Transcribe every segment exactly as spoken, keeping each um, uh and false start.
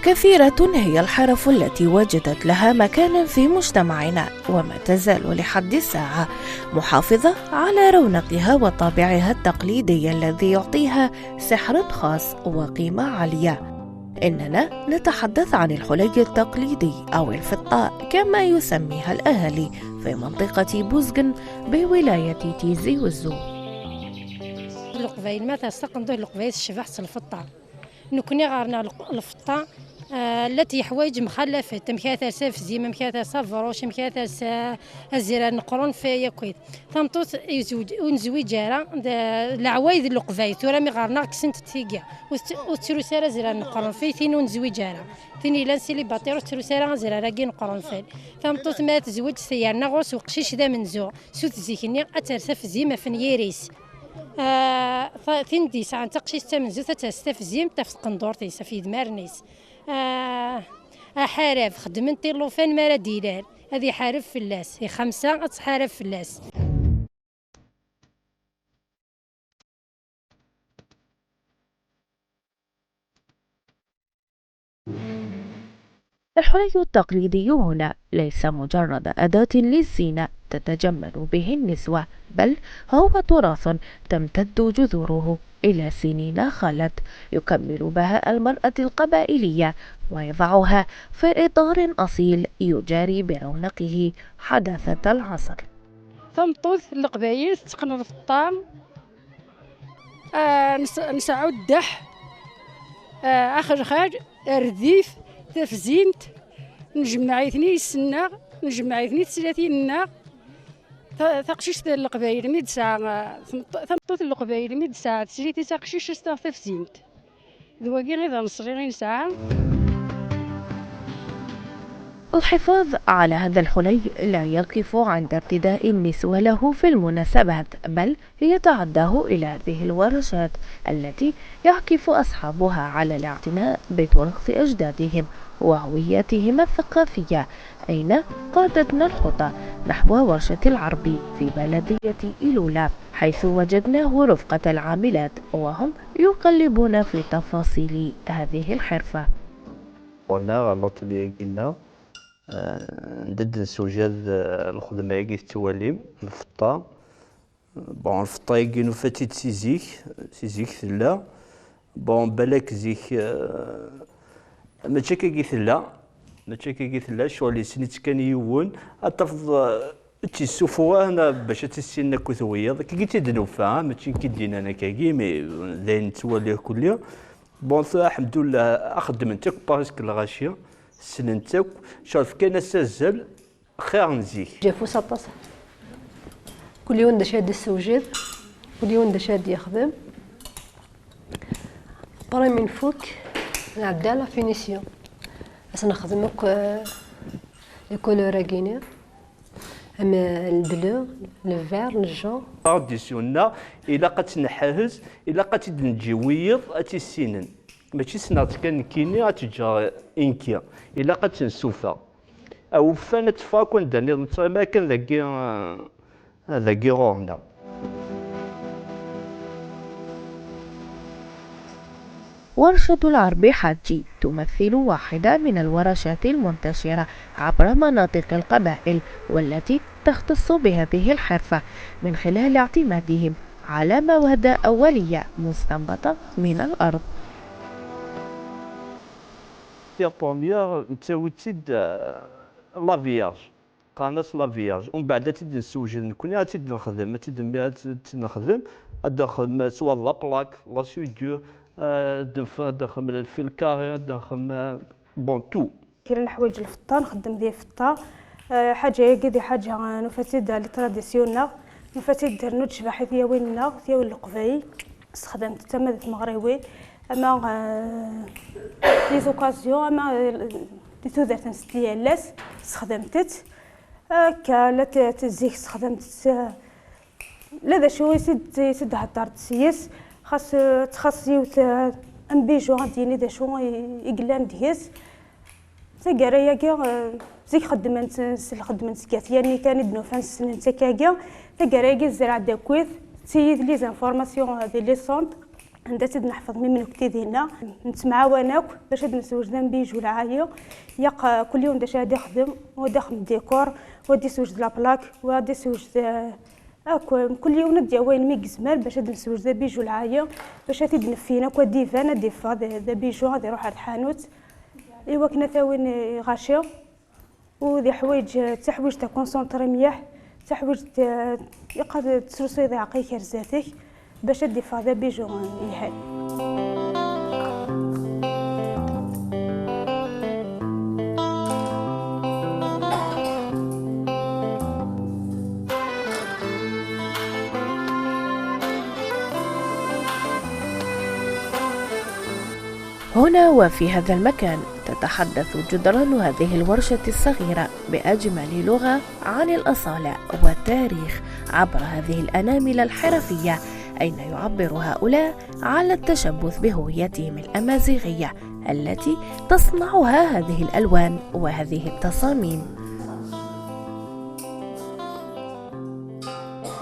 كثيرة هي الحرف التي وجدت لها مكانا في مجتمعنا، وما تزال لحد الساعة محافظة على رونقها وطابعها التقليدي الذي يعطيها سحرا خاص وقيمة عالية. إننا نتحدث عن الحلي التقليدي أو الفطة كما يسميها الأهالي في منطقة بوزقن بولاية تيزي وزو. Leqbayel ma testeqneḍ-it, Leqbayel tecbeḥ s lfeṭṭa. Nekkni ɣer-neɣ lfeṭṭa llant yeḥwayeǧ mxallafet, amek ara ters afzim, amek ara ters abruc, amek ara ters azrar n qrunfay akkit. Tameṭṭut ur nezwiǧ ara, leɛwayed n Leqbayel tura mi ɣer-neɣ kksent-t tigi. Ur tettrus ara azrar n qrunfay tin ur nezwiǧ ara. Tin yellan célibataire ur tettrus ara azrar-agi n qrunfay. Tameṭṭut mi ara tezweǧ yerna ɣur-s uqcic d amenzu, sut zik-nni ad ters afzim ɣef nyir-is. Tin d-yesɛan taqcict tamenzut ad ters tafzimt ɣef tqendurt-is, ɣef yedmaren-is. Aḥareb xeddmen-t i llufan mi ara d-ilal, ad iḥareb fell-as, i xemsa ad tḥareb fell-as. الحلي التقليدي هنا ليس مجرد أداة للزينة تتجمل به النسوة، بل هو تراث تمتد جذوره إلى سنين خلت، يكمل بهاء المرأة القبائلية ويضعها في إطار أصيل يجاري برونقه حداثة العصر. Tameṭṭut n Leqbayel tetteqqen lfeṭṭa, nesɛu ddeḥ, axelxal, rdif, tafzimt, njemmeɛ-iten i yis-nneɣ, njemmeɛ-iten i teslatin-nneɣ. Taqcict n Leqbayel mi d-tesɛa, tameṭṭut n Leqbayel mi d-tesɛa teslit-is aqcic ad s-taɣ tafzimt. D wagi i d aneṣli i nesɛa. الحفاظ على هذا الحلي لا يقف عند ارتداء النسوة له في المناسبات، بل يتعداه إلى هذه الورشات التي يعكف أصحابها على الاعتناء بتراث أجدادهم وهويتهم الثقافية، أين قادتنا الخطى نحو ورشة العرب في بلدية إيلولا، حيث وجدناه رفقة العاملات وهم يقلبون في تفاصيل هذه الحرفة. Ɣur-neɣ ɣer l'atelier-agi-nneɣ, anda d-nessewjad lxedma-agi tettwalim, lfeṭṭa. Bon, lfeṭṭa-agi nufa-tt-id si zik, si zik tella. Bon, balak zik, mačči akkagi tella, mačči akkagi tella, ccɣel yessen-itt kan yiwen, ad tafeḍ ur tt-yessufuɣ ara bac ad tt-issinen akked wiyaḍ. Akkagi i tt-id-nufa, mačči nekk i d-yennan akkagi, mais d ayen nettwali irkelli. Bon, tura, ḥemdullah, xeddment akk presque lɣaci, ssnent akk, ccɣel fkan-as azal xir n zik. Jafus aṭas. Kul yiwen d acu ara d-issewjed, kul yiwen d acu ara d-yexdem. Après mi nfuk, nɛedda la finition. Ad s-nexdem akk les couleurs-agi-ni. Am le bleu, le vert, le jaune. Tradition-nneɣ ilaq ad tt-nḥerrez, ilaq ad tt-id-neǧǧ i wiyiḍ ad tt-issinen. Mačči ssneɣ-tt kan nekkini ad tt-ǧǧeɣ i nekki. Ilaq ad tt-nessufeɣ. Awufan ad teffeɣ akk anda nniḍen, ttɣimi akken dagi, dagi ɣur-neɣ. ورشة العرب حجي تمثل واحدة من الورشات المنتشرة عبر مناطق القبائل، والتي تختص بهذه الحرفة من خلال اعتمادهم على مواد أولية مستنبطة من الأرض. Matière première, nettawi-tt-id, euh, la vierge. Qqaren-as la vierge. Umbeɛd ad tt-id-nessewjed nekkni, ad tt-id-nexdem, ad tt-id-, ad tt-id-nexdem, ad d-nexdem soit la plaque, la soudure, euh, ad d-nef-, ad d-nexdem le fil carré, ad d-nexdem, euh, bon, tout. Kra n leḥwayeǧ lfeṭṭa, nxeddem di lfeṭṭa. Euh, ḥaǧa-agi d ḥaǧa, euh, nufa-tt-id les traditions-nneɣ, nufa-tt-id ternu-d ccbaḥ i tyawin-nneɣ, tyawin n Leqbayel. Sexdament-tt ama di tmeɣriwin, ama, euh, les occasions, ama, euh, di tudert-nsent yal ass, sexdament-tt. Akka, la t-, t-, zik sexdament-tt, euh, la d acu i s-id-, i s-id-heddreḍ s-yes, xas, euh, txaṣ yiwet, euh, un bijou ad d-yini d acu i, i yellan deg-s. Taggara-agi, euh, zik xeddment s lxedma n tgatyal nni kan i d-nufan ssnen-tt akkagi. Taggara-agi tezreɛ-d akkit, ttiyid les informations, euh, di les centres. anda tt-id-neḥfeḍ mi mnukti dinna. Nettemɛawan akk bac ad d-neswejden bijou lɛali. Yaq, eh, kul yiwen d acu ad ixdem, wa ad ixdem décor, wa ad d-iswejed la plaque, wa ad d-iswejed, eh, akk, eh, kul yiwen ad d-yawi ayen mi yezmer bac ad d-neswejed abijou lɛali, bac ad t-id-neffi akk ad d-iban, ad d-iffeɣ d, d abijou, ad iruḥ ar tḥanut, i wakken ad t-awin i ɣaci. U d iḥwaǧ, d taḥwiǧt ad concentré mliḥ, d taḥwiǧt, eh, iqad tesrusuyeḍ iɛeqqa-k ar zdat-k bac ad d-iffeɣ d abijou yelhan. هنا وفي هذا المكان تتحدث جدران هذه الورشة الصغيرة بأجمل لغة عن الأصالة والتاريخ عبر هذه الأنامل الحرفية، أين يعبر هؤلاء على التشبث بهويتهم الأمازيغية التي تصنعها هذه الألوان وهذه التصاميم.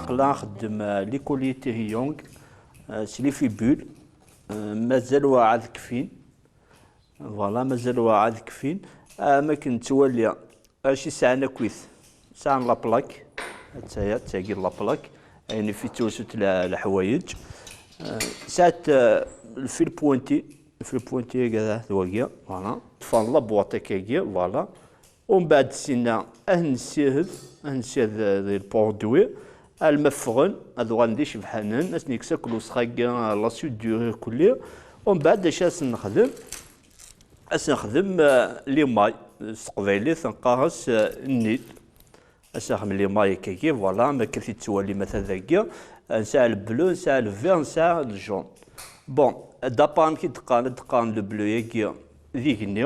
Aql-aɣ nxeddem, euh, les colliers Téhéyong, euh, s les fibules. Euh, mazal wa ad kfin. Voilà, mazal wa ad kfin. Am akken nettwali, acu i sɛan akkit? Sɛan la plaque. Attaya, d tagi la plaque. Ayen i fi ttwasut la-, leḥwayeǧ. Euh, sɛant, euh, le fil pointé. Le fil pointé-agi d wagi, voilà. Ṭṭfen la boîte akkagi, voilà. Umbeɛd sinna ad nessihed, ad nessihed, euh, di le produit, alma ffɣen, ad uɣalen d icebḥanen, ad sen-yekkes akk lewsex-agi, la soudure, kulli. Umbeɛd d acu ad sen-nexdem? Ad sen-nexdem, euh, l'émail, s teqbaylit neqqar-as, euh, nnil. Ad sen-nexdem l'émail akkagi, voilà, am akka i tettwalim ata dagi. Nesɛa le bleu, nesɛa le vert, nesɛa le jaune. Bon, d'après amek i d-qqaren, ad d-qqaren le bleu-agi d igenni,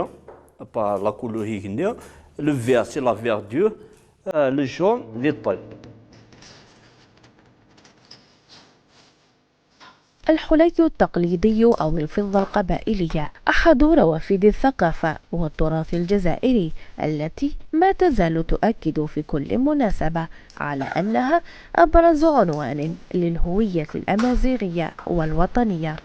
par la couleur igenni, le vert c'est la verdure, euh, le jaune d iṭṭel. الحلي التقليدي أو الفضة القبائلية أحد روافد الثقافة والتراث الجزائري، التي ما تزال تؤكد في كل مناسبة على أنها أبرز عنوان للهوية الأمازيغية والوطنية.